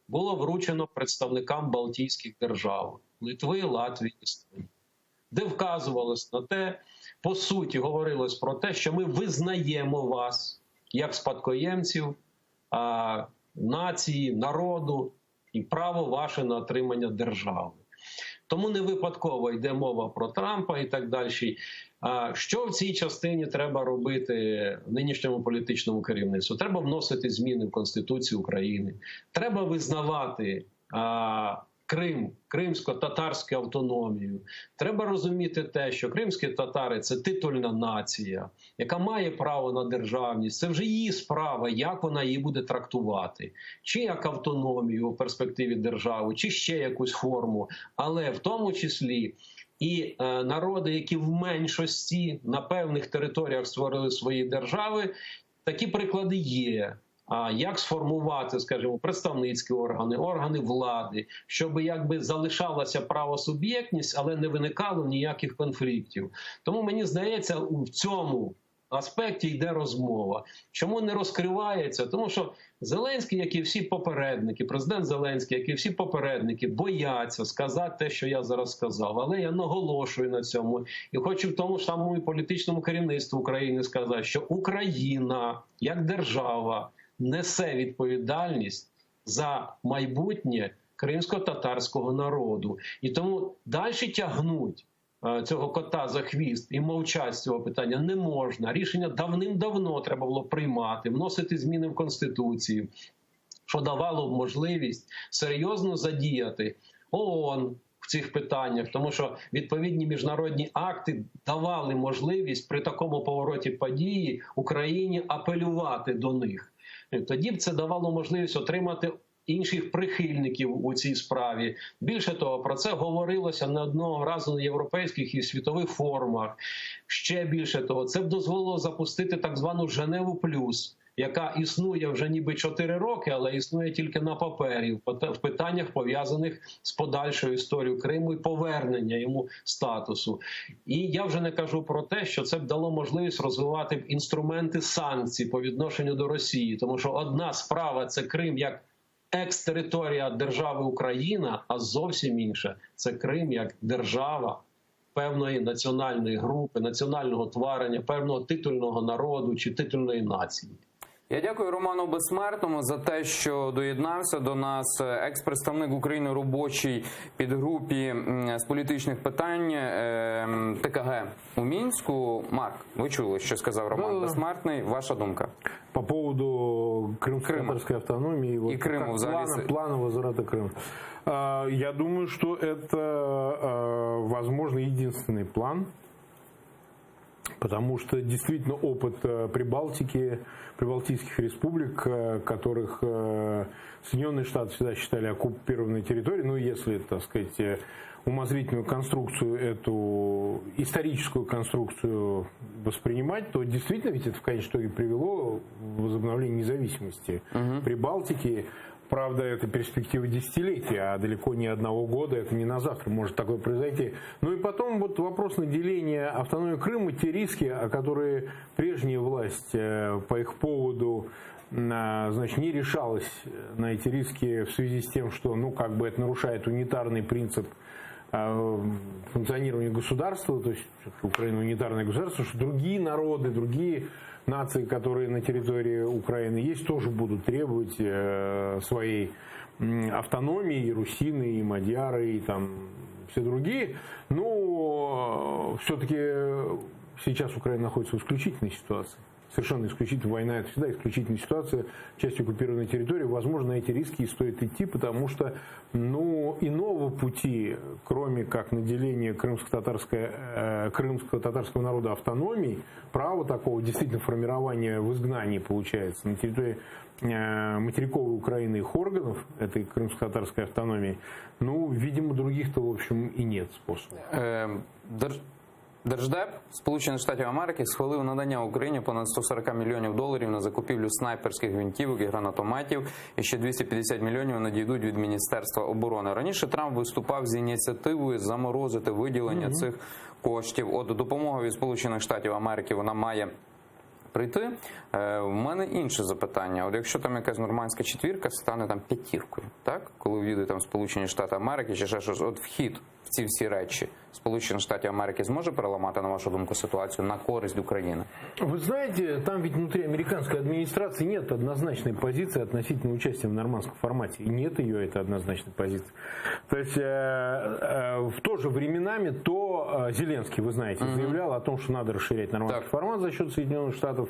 було вручено представникам Балтійських держав Литви, Латвії, Естонії, де вказувалось на те, по суті, говорилось про те, що ми визнаємо вас як спадкоємців а, нації, народу і право ваше на отримання держави. Тому не випадково йде мова про Трампа і так далі. Що в цій частині треба робити нинішньому політичному керівництву? Треба вносити зміни в Конституцію України. Треба визнавати Крим, кримсько-татарську автономію. Треба розуміти те, що кримські татари це титульна нація, яка має право на державність. Це вже її справа, як вона її буде трактувати, чи як автономію у перспективі держави, чи ще якусь форму, але в тому числі. І е, народи, які в меншості на певних територіях створили свої держави, такі приклади є. А як сформувати, скажімо, представницькі органи, органи влади, щоб якби залишалася правосуб'єктність, але не виникало ніяких конфліктів. Тому мені здається, в цьому аспекті йде розмова. Чому не розкривається? Тому що Зеленський, як і всі попередники, президент Зеленський, як і всі попередники, бояться сказати те, що я зараз сказав. Але я наголошую на цьому і хочу в тому ж самому і політичному керівництву України сказати, що Україна як держава несе відповідальність за майбутнє кримсько-татарського народу, і тому далі тягнуть цього кота за хвіст і мовчать з цього питання не можна. Рішення давним-давно треба було приймати, вносити зміни в конституцію, що давало б можливість серйозно задіяти ООН в цих питаннях, тому що відповідні міжнародні акти давали можливість при такому повороті події Україні апелювати до них. Тоді б це давало можливість отримати інших прихильників у цій справі. Більше того, про це говорилося не одного разу на європейських і світових форумах. Ще більше того, це б дозволило запустити так звану Женеву Плюс, яка існує вже ніби 4 роки, але існує тільки на папері в питаннях пов'язаних з подальшою історією Криму і повернення йому статусу. І я вже не кажу про те, що це б дало можливість розвивати інструменти санкцій по відношенню до Росії, тому що одна справа це Крим як екс-територія держави Україна, а зовсім інша це Крим як держава певної національної групи, національного творення, певного титульного народу чи титульної нації. Я дякую Роману Безсмертному за те, що доєднався до нас. Екс-представник України у робочій підгрупі з політичних питань е, ТКГ у Мінську. Марк, ви чули, що сказав Роман Да-да-да. Безсмертний. Ваша думка? По поводу крымско-татарской автономии вот И Крыма как взагалі. плана, плана возврата Крыма. А, Я думаю, что это, а, возможно, единственный план, потому что действительно опыт э, Прибалтики, прибалтийских республик, э, которых э, Соединенные Штаты всегда считали оккупированной территорией, ну, если, так сказать, э, умозрительную конструкцию, эту историческую конструкцию воспринимать, то действительно ведь это в конечном итоге привело к возобновлению независимости Прибалтики. Правда, это перспектива десятилетия, а далеко не одного года, это не на завтра может такое произойти. Ну и потом вот вопрос наделения автономии Крыма, те риски, о которые прежняя власть э, по их поводу а, значит, не решалась на эти риски в связи с тем, что ну, как бы это нарушает унитарный принцип а, функционирования государства, то есть всё-таки Украина унитарное государство, что другие народы, другие нации, которые на территории Украины есть, тоже будут требовать э, своей м, автономии, и русины, и мадьяры, и там все другие. Но все-таки сейчас Украина находится в исключительной ситуации. Совершенно исключительно. Война – это всегда исключительная ситуация. Часть оккупированной территории. Возможно, на эти риски и стоит идти, потому что ну, иного пути, кроме как наделения крымско-татарской, э, крымского татарского народа автономией, права такого действительно формирования в изгнании получается на территории э, материковой Украины их органов, этой крымско-татарской автономии, ну, видимо, других-то, в общем, и нет способов. Е, Держ... Держдеп Сполучених Штатів Америки схвалив надання Україні понад 140 мільйонів доларів на закупівлю снайперських гвинтівок і гранатометів. І ще 250 мільйонів надійдуть від Міністерства оборони. Раніше Трамп виступав з ініціативою заморозити виділення цих коштів. От допомога від Сполучених Штатів Америки вона має прийти. Е, У мене інше запитання. От якщо там якась нормандська четвірка стане там п'ятіркою, так коли війдуть там Сполучені Штати Америки чи ще щось, от вхід в ці всі речі Сполучених Штатів Америки зможе переламати, на вашу думку, ситуацію на користь України? Вы знаете, там ведь внутри американской администрации нет однозначной позиции относительно участия в нормандском формате. И нет ее, этой однозначной позиции. То есть, э, э, в то же временами то э, Зеленский, вы знаете, заявлял о том, что надо расширять нормандский Так. формат за счет Соединенных Штатов.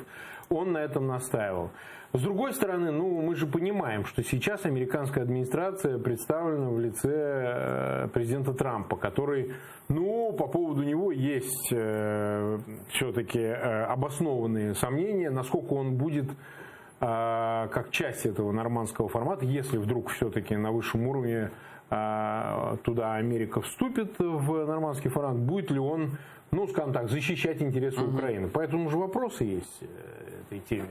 Он на этом настаивал. С другой стороны, ну, мы же понимаем, что сейчас американская администрация представлена в лице э, президента Трампа, который, ну, по поводу него есть э, все-таки э, обоснованные сомнения, насколько он будет э, как часть этого нормандского формата, если вдруг все-таки на высшем уровне э, туда Америка вступит в нормандский формат, будет ли он, ну, скажем так, защищать интересы Украины. Поэтому же вопросы есть э, этой теме.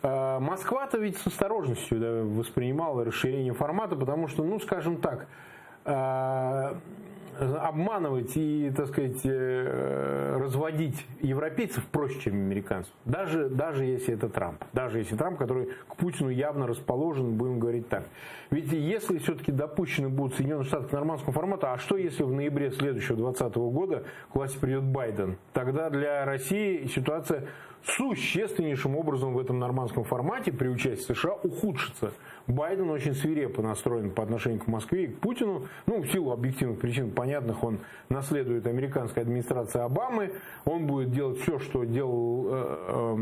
Э, Москва-то ведь с осторожностью да, воспринимала расширение формата, потому что, ну, скажем так, э, обманывать и, так сказать, э, разводить европейцев проще, чем американцев. Даже, даже если это Трамп. Даже если Трамп, который к Путину явно расположен, будем говорить так. Ведь если все-таки допущены будут Соединенные Штаты к нормандскому формату, а что если в ноябре следующего 2020 года к власти придет Байден? Тогда для России ситуация существеннейшим образом в этом нормандском формате при участии США ухудшится. Байден очень свирепо настроен по отношению к Москве и к Путину. Ну, в силу объективных причин, понятных, он наследует американской администрации Обамы. Он будет делать все, что делал э,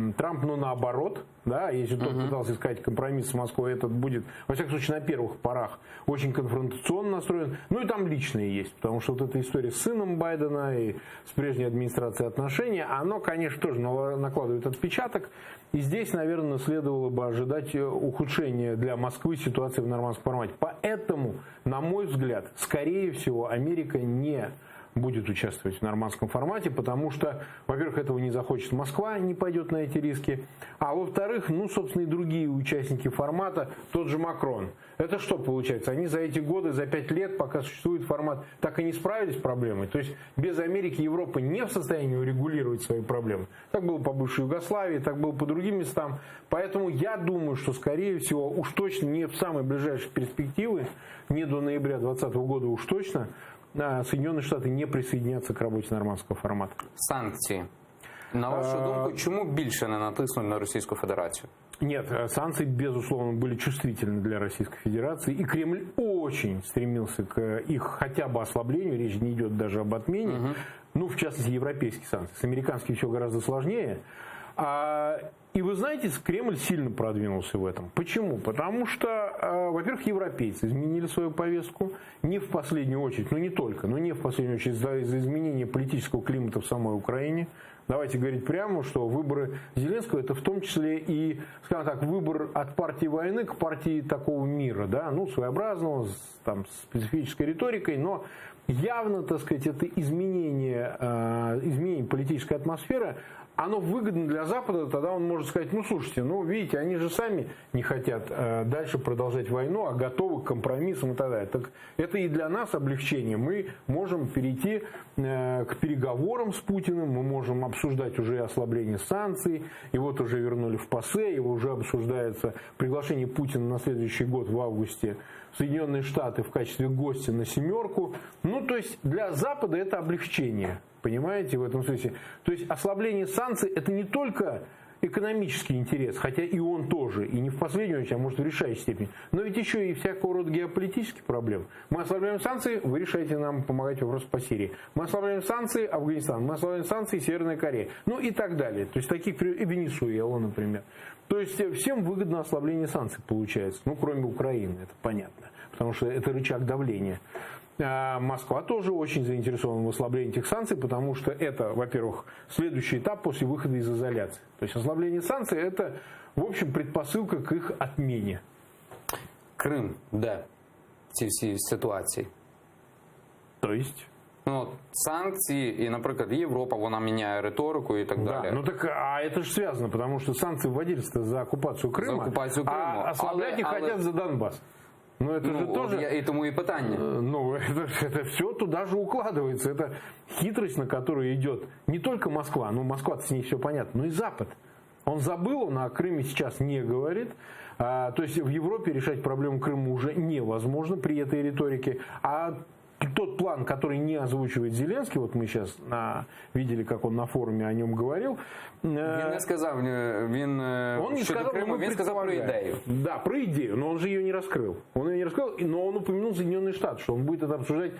э, Трамп, но наоборот. Да, если тот пытался искать компромисс с Москвой, этот будет, во всяком случае, на первых порах очень конфронтационно настроен. Ну и там личные есть, потому что вот эта история с сыном Байдена и с прежней администрацией отношения, оно, конечно, тоже накладывает отпечаток. И здесь, наверное, следовало бы ожидать э, ухудшения для Москвы ситуации в нормандском формате. Поэтому, на мой взгляд, скорее всего, Америка не будет участвовать в нормандском формате, потому что, во-первых, этого не захочет Москва, не пойдет на эти риски, а во-вторых, ну, собственно, и другие участники формата, тот же Макрон. Это что получается? Они за эти годы, за пять лет, пока существует формат, так и не справились с проблемой. То есть без Америки Европа не в состоянии урегулировать свои проблемы. Так было по бывшей Югославии, так было по другим местам. Поэтому я думаю, что, скорее всего, уж точно не в самой ближайшей перспективы, не до ноября 2020 года уж точно, а, Соединенные Штаты не присоединятся к работе нормандского формата. Санкції. На вашу думку, чому більше не натиснуть на Російську Федерацію? Нет, э, санкции, безусловно, были чувствительны для Российской Федерации, и Кремль очень стремился к их хотя бы ослаблению, речь не идет даже об отмене, угу. ну, в частности, европейские санкции. С американскими все гораздо сложнее. А, и вы знаете, Кремль сильно продвинулся в этом. Почему? Потому что, э, во-первых, европейцы изменили свою повестку, не в последнюю очередь, ну не только, но не в последнюю очередь из-за изменения политического климата в самой Украине. Давайте говорить прямо, что выборы Зеленского это в том числе и, скажем так, выбор от партии войны к партии такого мира, да, ну, своеобразного, с, там, специфической риторикой, но явно, так сказать, это изменение, э, изменение политической атмосферы, оно выгодно для Запада, тогда он может сказать, ну слушайте, ну видите, они же сами не хотят э, дальше продолжать войну, а готовы к компромиссам и так далее. Так это и для нас облегчение. Мы можем перейти э, к переговорам с Путиным, мы можем обсуждать уже ослабление санкций, и вот уже вернули в ПАСЕ, его уже обсуждается приглашение Путина на следующий год в августе в Соединенные Штаты в качестве гостя на семерку. Ну, то есть для Запада это облегчение. Понимаете, в этом смысле. То есть ослабление санкций это не только экономический интерес, хотя и он тоже, и не в последнюю очередь, а может в решающей степени, но ведь еще и всякого рода геополитических проблем. Мы ослабляем санкции, вы решаете нам помогать в вопросе по Сирии. Мы ослабляем санкции Афганистан, мы ослабляем санкции Северная Корея, ну и так далее. То есть таких и Венесуэла, например. То есть всем выгодно ослабление санкций получается, ну кроме Украины, это понятно, потому что это рычаг давления. А Москва тоже очень заинтересована в ослаблении этих санкций, потому что это, во-первых, следующий этап после выхода из изоляции. То есть ослабление санкций – это, в общем, предпосылка к их отмене. Крим де в цій всій ситуації? То есть? Ну, от, санкції, і, наприклад, Європа, вона міняє риторику і так Да, далі. ну так, а это же связано, потому что санкции вводились за оккупацию Крыма, За оккупацию Крыма. а ослаблять Але- их але- хотят за Донбасс. Ну это Ну, же от тоже... я, і тому і питання. Э, Ну, это, это все туда же укладывается. Это хитрость, на которую идет не только Москва, ну, Москва с ней все понятно, но и Запад. Он забыл, он о Крыме сейчас не говорит. А, то есть в Европе решать проблему Крыма уже невозможно при этой риторике. А тот план, который не озвучивает Зеленский, вот мы сейчас на, видели, как он на форуме о нем говорил. Він не сказав, е, він, е, Он не щодо сказал, Криму, но він сказав про предполагает. ідею. Да, про идею, но он же ее не раскрыл. Он ее не раскрыл, но он упомянул Соединенные Штаты, что он будет это обсуждать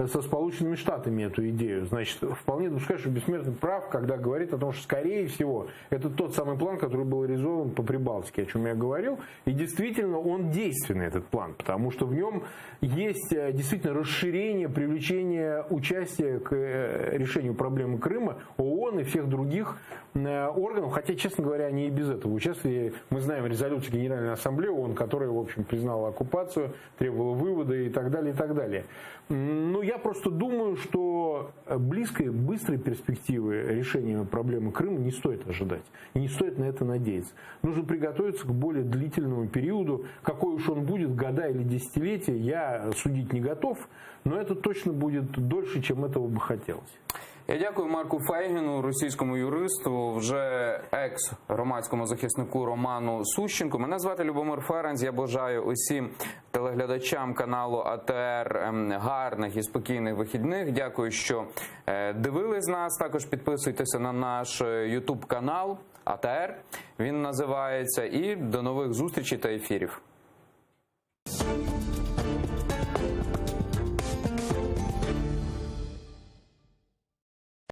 со Сполученными Штатами, эту идею. Значит, вполне допускаю, что Бессмертный прав, когда говорит о том, что, скорее всего, это тот самый план, который был реализован по Прибалтике, о чем я говорил. И действительно, он действенный, этот план, потому что в нем есть э, действительно расширение, привлечение участия к э, решению проблемы Крыма, ООН и всех других э, органов, хотя, честно говоря, они и без этого участвовали. Мы знаем резолюцию Генеральной Ассамблеи ООН, которая, в общем, признала оккупацию, требовала вывода и так далее, и так далее. Но я просто думаю, что близкой, быстрой перспективы решения проблемы Крыма не стоит ожидать. И не стоит на это надеяться. Нужно приготовиться к более длительному периоду. Какой уж он будет, года или десятилетия, я судить не готов, но это точно будет дольше, чем этого бы хотелось. Я дякую Марку Фейгіну, російському юристу, вже екс-громадському захиснику Роману Сущенку. Мене звати Любомир Ференц. Я бажаю усім телеглядачам каналу АТР ем, гарних і спокійних вихідних. Дякую, що е, дивились нас. Також підписуйтеся на наш Ютуб канал АТР. Він називається. І до нових зустрічей та ефірів.